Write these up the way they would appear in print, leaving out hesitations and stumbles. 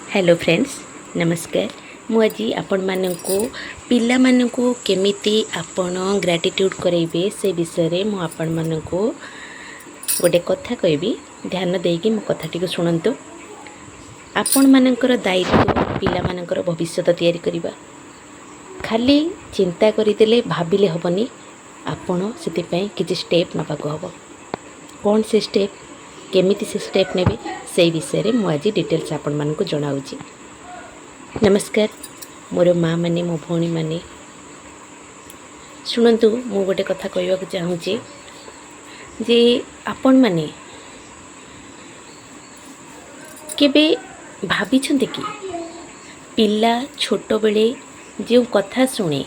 Hello friends, ନମସ୍କାର। ମୁଁ ଆଜି ଆପଣମାନଙ୍କୁ ପିଲାମାନଙ୍କୁ କେମିତି ଆପଣ ଗ୍ରାଟିଟ୍ୟୁଡ଼୍ କରାଇବେ, ସେ ବିଷୟରେ ମୁଁ ଆପଣମାନଙ୍କୁ ଗୋଟେ କଥା କହିବି। ଧ୍ୟାନ ଦେଇକି ମୋ କଥାଟିକୁ ଶୁଣନ୍ତୁ। ଆପଣମାନଙ୍କର ଦାୟିତ୍ୱ ପିଲାମାନଙ୍କର ଭବିଷ୍ୟତ ତିଆରି କରିବା। ଖାଲି ଚିନ୍ତା କରିଦେଲେ, ଭାବିଲେ ହେବନି, ଆପଣ ସେଥିପାଇଁ କିଛି ଷ୍ଟେପ୍ ନେବାକୁ ହେବ। କ'ଣ ସେ ଷ୍ଟେପ୍, କେମିତି ସେ ଷ୍ଟେପ୍ ନେବେ, ସେଇ ବିଷୟରେ ମୁଁ ଆଜି ଡିଟେଲ୍ସ ଆପଣମାନଙ୍କୁ ଜଣାଉଛି। ନମସ୍କାର ମୋର ମା' ମାନେ, ମୋ ଭଉଣୀମାନେ, ଶୁଣନ୍ତୁ। ମୁଁ ଗୋଟେ କଥା କହିବାକୁ ଚାହୁଁଛି ଯେ ଆପଣମାନେ କେବେ ଭାବିଛନ୍ତି କି, ପିଲା ଛୋଟବେଳେ ଯେଉଁ କଥା ଶୁଣେ,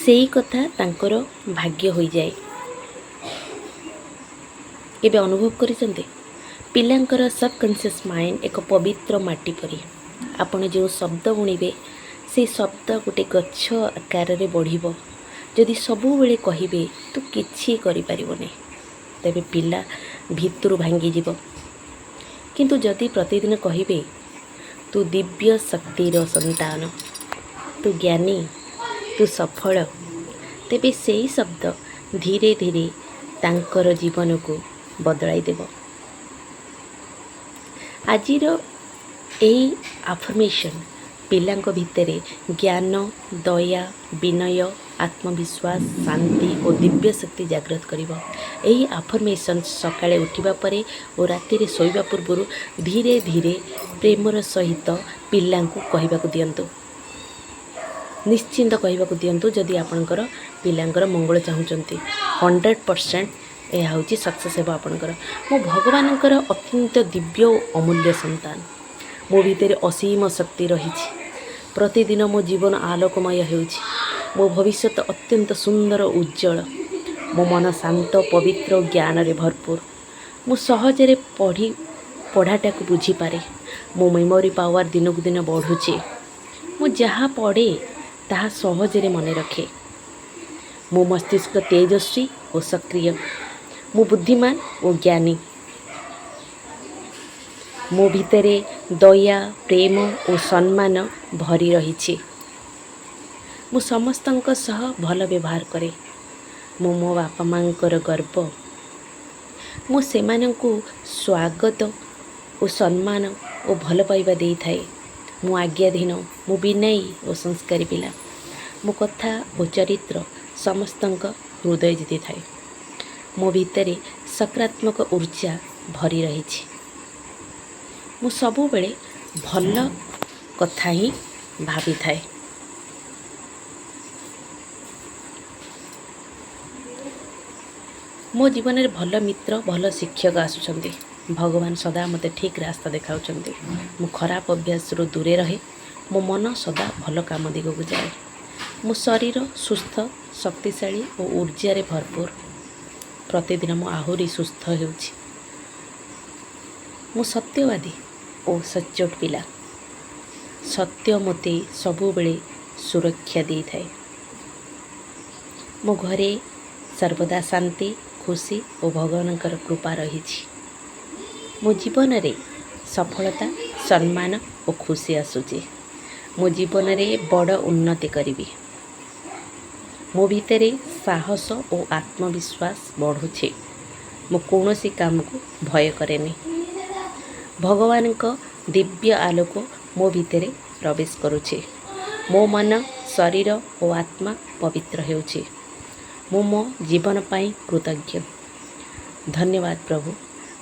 ସେଇ କଥା ତାଙ୍କର ଭାଗ୍ୟ ହୋଇଯାଏ? କେବେ ଅନୁଭବ କରିଛନ୍ତି? ପିଲାଙ୍କର ସବକନସିୟସ୍ ମାଇଣ୍ଡ ଏକ ପବିତ୍ର ମାଟି ପରି। ଆପଣ ଯେଉଁ ଶବ୍ଦ ବୁଣିବେ, ସେଇ ଶବ୍ଦ ଗୋଟେ ଗଛ ଆକାରରେ ବଢ଼ିବ। ଯଦି ସବୁବେଳେ କହିବେ, "ତୁ କିଛି କରିପାରିବୁନି", ତେବେ ପିଲା ଭିତରୁ ଭାଙ୍ଗିଯିବ। କିନ୍ତୁ ଯଦି ପ୍ରତିଦିନ କହିବେ, "ତୁ ଦିବ୍ୟ ଶକ୍ତିର ସନ୍ତାନ, ତୁ ଜ୍ଞାନୀ, ତୁ ସଫଳ", ତେବେ ସେଇ ଶବ୍ଦ ଧୀରେ ଧୀରେ ତାଙ୍କର ଜୀବନକୁ ବଦଳାଇ ଦେବ। ଆଜିର ଏହି ଆଫର୍ମେସନ୍ ପିଲାଙ୍କ ଭିତରେ ଜ୍ଞାନ, ଦୟା, ବିନୟ, ଆତ୍ମବିଶ୍ୱାସ, ଶାନ୍ତି ଓ ଦିବ୍ୟ ଶକ୍ତି ଜାଗ୍ରତ କରିବ। ଏହି ଆଫର୍ମେସନ୍ ସକାଳେ ଉଠିବା ପରେ ଓ ରାତିରେ ଶୋଇବା ପୂର୍ବରୁ ଧୀରେ ଧୀରେ ପ୍ରେମର ସହିତ ପିଲାଙ୍କୁ କହିବାକୁ ଦିଅନ୍ତୁ। ନିଶ୍ଚିନ୍ତ କହିବାକୁ ଦିଅନ୍ତୁ, ଯଦି ଆପଣଙ୍କର ପିଲାଙ୍କର ମଙ୍ଗଳ ଚାହୁଁଛନ୍ତି। 100% ଏହା ହେଉଛି ସକ୍ସେସ୍ ହେବ ଆପଣଙ୍କର। ମୁଁ ଭଗବାନଙ୍କର ଅତ୍ୟନ୍ତ ଦିବ୍ୟ ଓ ଅମୂଲ୍ୟ ସନ୍ତାନ। ମୋ ଭିତରେ ଅସୀମ ଶକ୍ତି ରହିଛି। ପ୍ରତିଦିନ ମୋ ଜୀବନ ଆଲୋକମୟ ହେଉଛି। ମୋ ଭବିଷ୍ୟତ ଅତ୍ୟନ୍ତ ସୁନ୍ଦର ଓ ଉଜ୍ଜଳ। ମୋ ମନ ଶାନ୍ତ, ପବିତ୍ର ଓ ଜ୍ଞାନରେ ଭରପୁର। ମୁଁ ସହଜରେ ପଢ଼ାଟାକୁ ବୁଝିପାରେ। ମୋ ମେମୋରି ପାୱାର ଦିନକୁ ଦିନ ବଢ଼ୁଛି। ମୁଁ ଯାହା ପଢ଼େ, ତାହା ସହଜରେ ମନେ ରଖେ। ମୋ ମସ୍ତିଷ୍କ ତେଜସ୍ୱୀ ଓ ସକ୍ରିୟ। ମୁଁ ବୁଦ୍ଧିମାନ ଓ ଜ୍ଞାନୀ। ମୋ ଭିତରେ ଦୟା, ପ୍ରେମ ଓ ସମ୍ମାନ ଭରି ରହିଛି। ମୁଁ ସମସ୍ତଙ୍କ ସହ ଭଲ ବ୍ୟବହାର କରେ। ମୁଁ ମୋ ବାପା ମାଆଙ୍କର ଗର୍ବ। ମୁଁ ସେମାନଙ୍କୁ ସ୍ୱାଗତ ଓ ସମ୍ମାନ ଓ ଭଲ ପାଇବା ଦେଇଥାଏ। ମୁଁ ଆଜ୍ଞାଧୀନ। ମୁଁ ବିନୟୀ ଓ ସଂସ୍କାରୀ ପିଲା। ମୋ କଥା ଓ ଚରିତ୍ର ସମସ୍ତଙ୍କ ହୃଦୟ ଜିତିଥାଏ। ମୋ ଭିତରେ ସକାରାତ୍ମକ ଉର୍ଜା ଭରି ରହିଛି। ମୁଁ ସବୁବେଳେ ଭଲ କଥା ହିଁ ଭାବିଥାଏ। ମୋ ଜୀବନରେ ଭଲ ମିତ୍ର, ଭଲ ଶିକ୍ଷକ ଆସୁଛନ୍ତି। ଭଗବାନ ସଦା ମୋତେ ଠିକ୍ ରାସ୍ତା ଦେଖାଉଛନ୍ତି। ମୁଁ ଖରାପ ଅଭ୍ୟାସରୁ ଦୂରେ ରହେ। ମୋ ମନ ସଦା ଭଲ କାମ ଦିଗକୁ ଯାଏ। ମୋ ଶରୀର ସୁସ୍ଥ, ଶକ୍ତିଶାଳୀ ଓ ଉର୍ଜାରେ ଭରପୁର। ପ୍ରତିଦିନ ମୁଁ ଆହୁରି ସୁସ୍ଥ ହେଉଛି। ମୁଁ ସତ୍ୟବାଦୀ ଓ ସଚ୍ଚୋଟ ପିଲା। ସତ୍ୟ ମୋତେ ସବୁବେଳେ ସୁରକ୍ଷା ଦେଇଥାଏ। ମୋ ଘରେ ସର୍ବଦା ଶାନ୍ତି, ଖୁସି ଓ ଭଗବାନଙ୍କର କୃପା ରହିଛି। ମୋ ଜୀବନରେ ସଫଳତା, ସମ୍ମାନ ଓ ଖୁସି ଆସୁଛି। ମୋ ଜୀବନରେ ବଡ଼ ଉନ୍ନତି କରିବି। ମୋ ଭିତରେ ସାହସ ଓ ଆତ୍ମବିଶ୍ୱାସ ବଢ଼ୁଛି। ମୁଁ କୌଣସି କାମକୁ ଭୟ କରେନି। ଭଗବାନଙ୍କ ଦିବ୍ୟ ଆଲୋକ ମୋ ଭିତରେ ପ୍ରବେଶ କରୁଛି। ମୋ ମନ, ଶରୀର ଓ ଆତ୍ମା ପବିତ୍ର ହେଉଛି। ମୁଁ ମୋ ଜୀବନ ପାଇଁ କୃତଜ୍ଞ। ଧନ୍ୟବାଦ ପ୍ରଭୁ,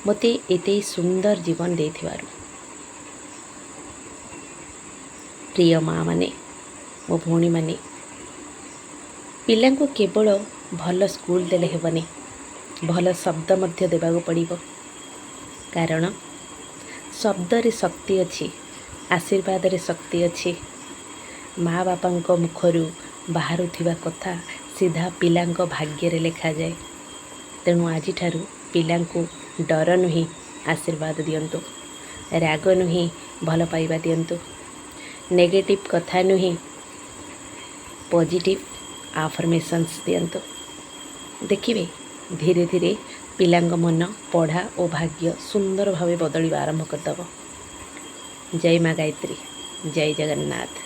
ମୋତେ ଏତେ ସୁନ୍ଦର ଜୀବନ ଦେଇଥିବାରୁ। ପ୍ରିୟ ମାଆମାନେ, ମୋ ଭଉଣୀମାନେ, ପିଲାଙ୍କୁ କେବଳ ଭଲ ସ୍କୁଲ ଦେଲେ ହେବନି, ଭଲ ଶବ୍ଦ ମଧ୍ୟ ଦେବାକୁ ପଡ଼ିବ। କାରଣ ଶବ୍ଦରେ ଶକ୍ତି ଅଛି, ଆଶୀର୍ବାଦରେ ଶକ୍ତି ଅଛି। ମା ବାପାଙ୍କ ମୁଖରୁ ବାହାରୁଥିବା କଥା ସିଧା ପିଲାଙ୍କ ଭାଗ୍ୟରେ ଲେଖାଯାଏ। ତେଣୁ ଆଜିଠାରୁ ପିଲାଙ୍କୁ ଡର ନୁହେଁ, ଆଶୀର୍ବାଦ ଦିଅନ୍ତୁ। ରାଗ ନୁହେଁ, ଭଲ ପାଇବା ଦିଅନ୍ତୁ। ନେଗେଟିଭ୍ କଥା ନୁହେଁ, ପଜିଟିଭ୍ ଆଫର୍ମେସନ୍ସ ଦିଅନ୍ତୁ। ଦେଖିବେ, ଧୀରେ ଧୀରେ ପିଲାଙ୍କ ମନ, ପଢ଼ା ଓ ଭାଗ୍ୟ ସୁନ୍ଦର ଭାବେ ବଦଳିବା ଆରମ୍ଭ କରିଦେବ। ଜୟ ମା ଗାୟତ୍ରୀ, ଜୟ ଜଗନ୍ନାଥ।